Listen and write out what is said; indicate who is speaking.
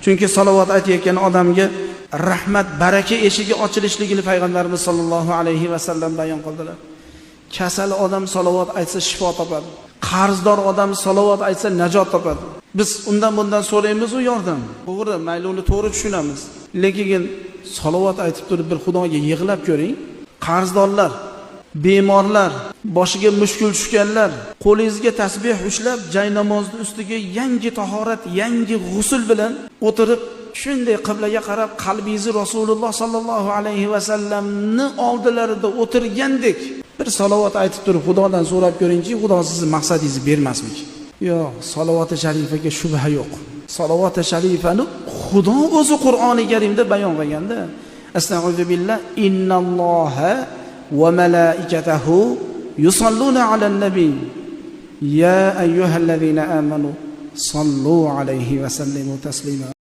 Speaker 1: Chunki salovat aytayotgan odamga rahmat, baraka eshigi ochilishligini payg'ambarimiz sollallohu alayhi va sallam bayon qildilar. Kasal odam salovat aytsa shifo topadi. Qarzdor odam salovat aytsa najot topadi. Biz undan bundan so'raymiz u yordam. To'g'ri, mayli uni to'g'ri tushunamiz. Lekin salovat aytib turib bir Xudoga yig'lab ko'ring. Qarzdorlar, bemorlar, boshiga mushkul tushganlar, qo'lingizga tasbih ushlab, jay namozni ustiga yangi tahorat, yangi g'usul bilan o'tirib, shunday qiblaga qarab qalbingizni Rasululloh sallallohu alayhi va sallamni oldilarida o'tirgandek bir salovat aytib turib Xudodan so'rab ko'ringchi, Xudo sizni maqsadingizni bermasmikin? Yo'q, salovati sharifaga shubha yo'q. Salovati sharifani Xudo o'zi Qur'oni Karimda bayon qilganda, Astag'firu billah, innalloha va malaikatahu yusalluna alan nabiy. Ya ayyuhallazina amanu sallu alayhi va sallimu taslima.